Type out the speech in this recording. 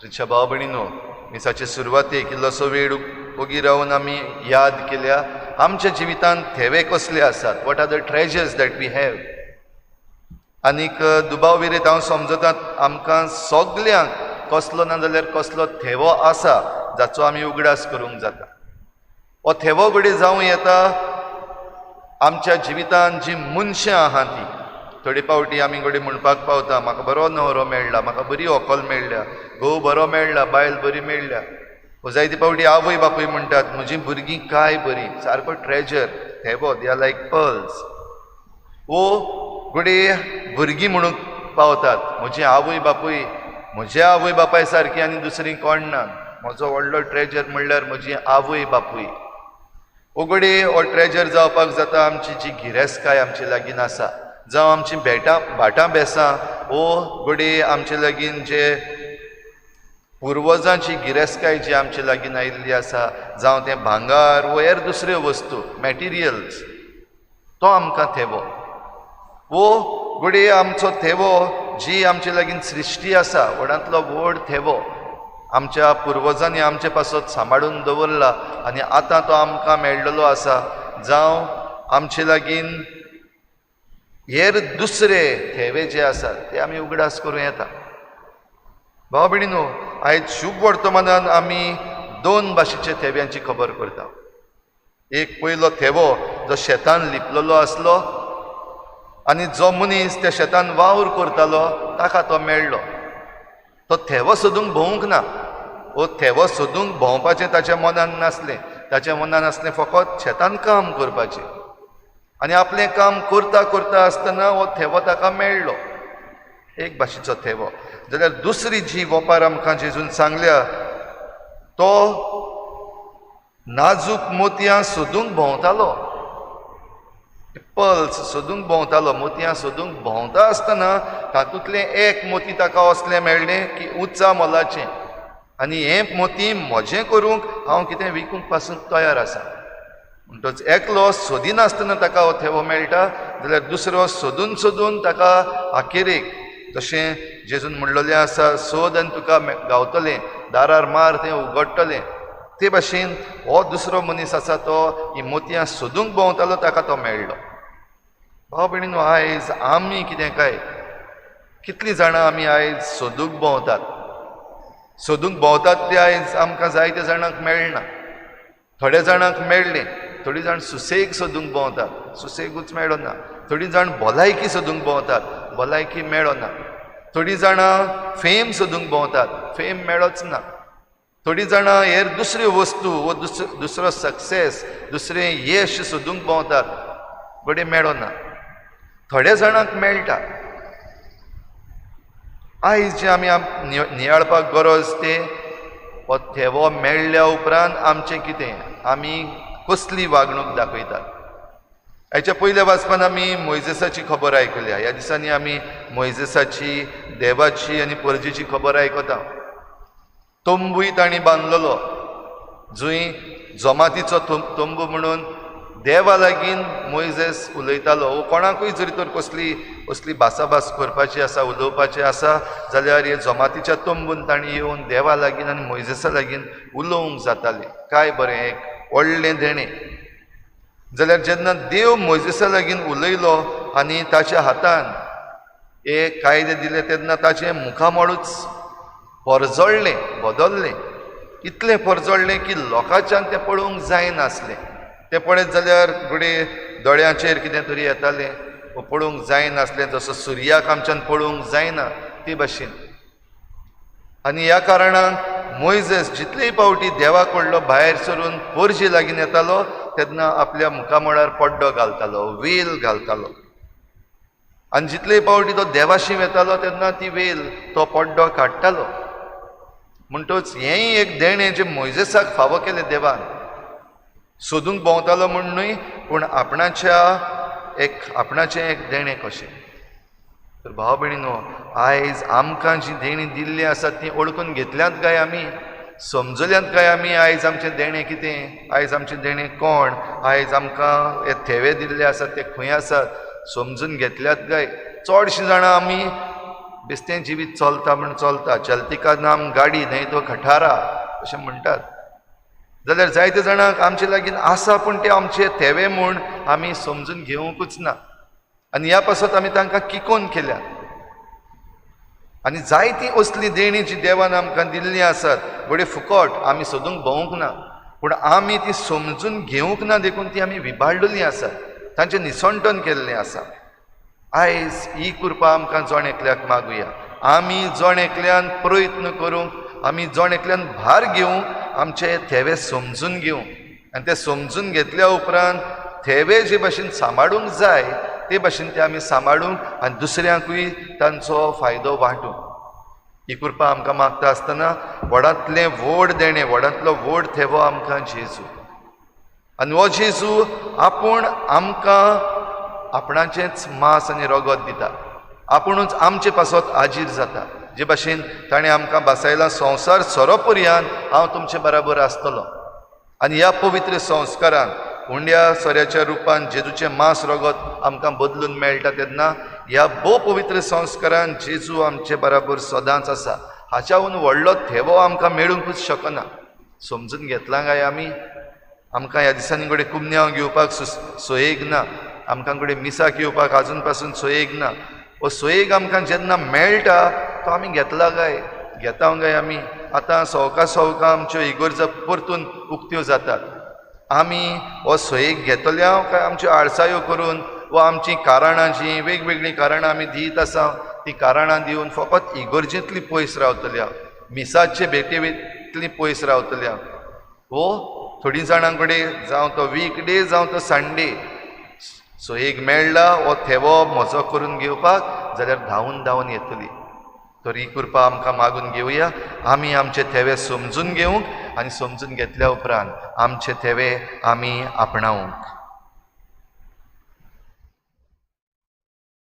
प्रिच्या भाव भयणीनो, मिसाचे सुरवातेक इल्लोसो वेळ ओगी रावन आमी याद केल्या आमच्या जिवितांत थेवे कसले आसात, what are the treasures that we have. आनीक दुबाव विरेत हांव समजता आमकां सगल्यांक कसलो ना जाल्यार कसलो थेवो आसा जाचो आमी उगडास करूंक जाता. हो थेवो घडये जावं येता आमच्या जिवितांत जी मनशां आहा ती. थोडे फावटी आमी घडये म्हणपाक पावता, म्हाका बरो न्हवरो मेळ्ळा, म्हाका बरी व्हंकल मेळ्ळ्या, घोव बरो मेळ्ळा, बायल बरी मेळ्ळ्या. वो जायते फावटी आवय बापूय म्हणटात, म्हजी भुरगीं काय बरी, सारको treasure, थेवो, they are like pearls. वो घडये भुरगीं म्हणूंक पावतात, म्हजी आवय बापूय म्हज्या आवय बापाय सारकी आनी दुसरी कोण ना, म्हजो व्हडलो ट्रेजर म्हणल्यार म्हजी आवय बापूय. वो घडये हो ट्रेजर जावपाक जाता आमची जी गिरेस्तकाय आमचे लागीं आसा, जावं आमची भेटां भाटां बेसां, वो घडये आमचे लागीं जे पुर्वजांची गिरेस्तकाय जी आमचे लागीं आयिल्ली आसा, जावं तें भांगार वो हेर दुसऱ्यो वस्तू मॅटिरियल्स, तो आमकां थेवो. वो घडये आमचो थेवो जी आमचे लागीं सृश्टी आसा, व्हडांतलो व्हड थेवो आमच्या पुर्वजांनी आमचे पासत सांबाळून दवरला आनी आतां तो आमकां मेळ्ळलो आसा. जावं आमचे लागीं हेर दुसरे थेवे जे आसात ते आमी उगडास करूं येता. भाव भयणीनो, आयज शुभ वर्तमानान आमी दोन भाशेच्या थेव्यांची खबर करता. एक पयलो थेवो जो शेतान लिपलेलो आसलो आनी जो मनीस त्या शेतान वावर करतालो ताका तो मेळ्ळो. तो थेवो सोदूंक भोंवूंक ना, वो थेवो सोदूंक भोंवपाचें ताच्या मनान नासलें. ताच्या मनान आसलें फकत शेतान काम करपाचें आनी आपलें काम करता करता आसतना हो थेवो ताका मेळ्ळो. एक भाशेचो थेवो. जाल्यार दुसरी जी वोपार आमकां जेजून सांगल्या, तो नाजूक मोतयां सोदूंक भोंवतालो, पल्स सोदूंक भोंवतालो. मोतयां सोदूंक भोंवता आसतना तातूंतलें एक मोती ताका असलें मेळ्ळें की उंचा मोलाचें, आनी हें मोती म्हजें करूंक हांव कितें विकूंक पासून तयार आसा. म्हणटच एकलो सोदिनासतना ताका हो थेवो मेळटा, जाल्यार दुसरो सोदून सोदून ताका अखेरेक, जशें जेजून म्हणलेलें आसा, सोद आनी तुका गावतलें, दारार मार तें उगडटलें, ते भाशेन हो दुसरो मनीस आसा तो ही मोतयां सोदूंक भोंवतालो, ताका तो मेळ्ळो. भाव भयणीनो, आयज आमी कितें काय कितलीं जाणां आमी आयज सोदूंक भोंवतात, सोदूंक भोंवतात ते आयज आमकां जायते जाणांक मेळना. थोड्या जाणांक मेळ्ळें, थोडीं जाण सुसेग सोदूंक भोंवतात, सुसेगूच मेळना. थोडीं जाण भलायकी सोदूंक भोंवतात, भलायकी मेळना. थोडीं जाणां फेम सोदूंक भोंवतात, फेम मेळच ना. थोडीं जाणां हेर दुसऱ्यो वस्तू वो दुसरो सक्सेस, दुसरें यश सोदूंक भोंवतात, घडये मेळना. थोड्या जाणांक मेळटा. आयज जें आमी नियाळपाक गरज ते हो थेवो मेळ्ळ्या उपरांत आमचें कितें, आमी कसली वागणूक दाखयतात. हाच्या पयल्या वाचपान आमी मोयजेसाची खबर आयकल्या. ह्या दिसांनी आमी मोयजेसाची, देवाची आनी परजेची खबर आयकता. तंबूय तांणी बांदलेलो, जंय जमातीचो तंबू म्हणून देवा लागीं मोयजेस उलयतालो. वो कोणाकूय जरी तर कसली कसली भासाभास करपाची आसा, उलोवपाची आसा जाल्यार हे जमातीच्या तंबून तांणी येवन देवा लागीं आनी मोयजेसा लागीं उलोवंक जातालें. काय बरें एक व्हडलें देणें. जाल्यार जेन्ना देव मोयजेसा लागीं उलयलो आनी ताच्या हातान एक कायदे दिले तेन्ना ताचें मुखामळूच परजळ्ळें, बदल्लें. इतलें परजळ्ळें की लोकांच्यान तें पळोवंक जायनासलें. तें पळयत जाल्यार घडये दोळ्यांचेर कितें तरी येतालें, पळोवंक जायनासलें, जसो सुर्याक आमच्यान पळोवंक जायना ते भाशेन. आनी ह्या कारणान मोयजेस जितलेय फावटी देवा कडलो भायर सरून पोरजे लागीं येतालो तेन्ना आपल्या मुखामळार पड्डो घालतालो, वेल घालतालो. आनी जितले फावटी तो देवाशी वेतालो तेन्ना ती वेल, तो पड्डो काडटालो. म्हणटच हेंय एक देणें जें मोयजेसाक फावो केलें देवान. सोदूंक भोंवतालो म्हूण न्हय, पूण आपणाच्या एक आपणाचें एक देणें कशें. तर भाव भयणीनो, आयज आमकां जीं देणीं दिल्लीं आसात तीं वळखून घेतल्यांत काय आमी, समजल्यांत काय आमी आयज आमचें देणें कितें, आयज आमचें देणें कोण, आयज आमकां हे थेवे दिल्ले आसात ते खंय आसात, समजून घेतल्यात काय? चडशीं जाणां आमी बेस्तें जिवीत चलता म्हूण चलता. चलती का नाम गाडी न्हय तो खटारा अशें म्हणटात. जाल्यार जायते जाणांक आमचे लागीं आसा पूण ते आमचे थेवे म्हूण आमी समजून घेवंकूच ना आनी ह्या पासत आमी तांकां किकोन केल्या. आनी जायतीं असलीं देणीं जी देवान आमकां दिल्लीं आसात घडये फुकट आमी सोदूंक भोंवूंक ना, पूण आमी ती समजून घेवंक ना देखून ती आमी विबाडलेलीं आसात, तांचें निसंटन केल्लें आसा. आयज ही कृपा आमकां जण एकल्याक मागुया. आमी जण एकल्यान प्रयत्न करूंक, आमी जण एकल्यान भार घेवंक, आमचे थेवे समजून घेवंक आनी ते समजून घेतल्या उपरांत थेवे जे भाशेन सांबाळूंक जाय ते भाशेन ते आमी सांबाळूंक आनी दुसऱ्यांकूय तांचो फायदो वांटूंक. ही कृपा आमकां मागता आसतना व्हडांतलें व्हड देणें, व्हडांतलो व्हड थेवो आमकां जेजू. आनी हो जेजू आपूण आमकां आपणाचेंच मांस आनी रगत दिता, आपुणूच आमचे पासत आजीर जाता. जे भाशेन ताणें आमकां भासायला, संवसार सोरो पर्यंत हांव तुमचे बराबर आसतलो. आनी ह्या पवित्र संस्कारान उंड्या सोऱ्याच्या रुपान जेजूचें मांस रगत आमकां बदलून मेळटा तेन्ना ह्या भोव पवित्र संस्कारान जेजू आमचे बराबर सदांच आसा. हाच्याहून व्हडलो थेवो आमकां मेळूंकूच शकना. समजून घेतलां काय आमी? आमकां ह्या दिसांनी घडये कुमन्यांव घेवपाक सोयेक ना, आमकां घडये मिसाक येवपाक आजून पासून सोयेक ना. हो सोयेक आमकां जेन्ना मेळटा तो आमी घेतला काय? घेता काय आमी? आतां सवका सवका आमच्यो इगर्जो परतून उक्त्यो जातात. आमी हो सोयेक घेतल्या काय आमच्यो आळसायो करून वा आमचीं कारणां जीं वेगवेगळीं कारणां आमी दीत आसा तीं कारणां दिवन फकत इगर्जेंतली पयस रावतल्या, मिसाचे भेटेंतली पयस रावतल्या. हो थोडीं जाणां कडेन जावं तो वीक डे जावं तो संडे सोयेक मेळ्ळा हो थेवो म्हजो करून घेवपाक जाल्यार धांवून धांवून येतली. तर ही कृपा आमकां मागून घेवया. आमी आमचे थेवे समजून घेवंक आनी समजून घेतल्या उपरांत आमचे थेवे आमी आपणावंक.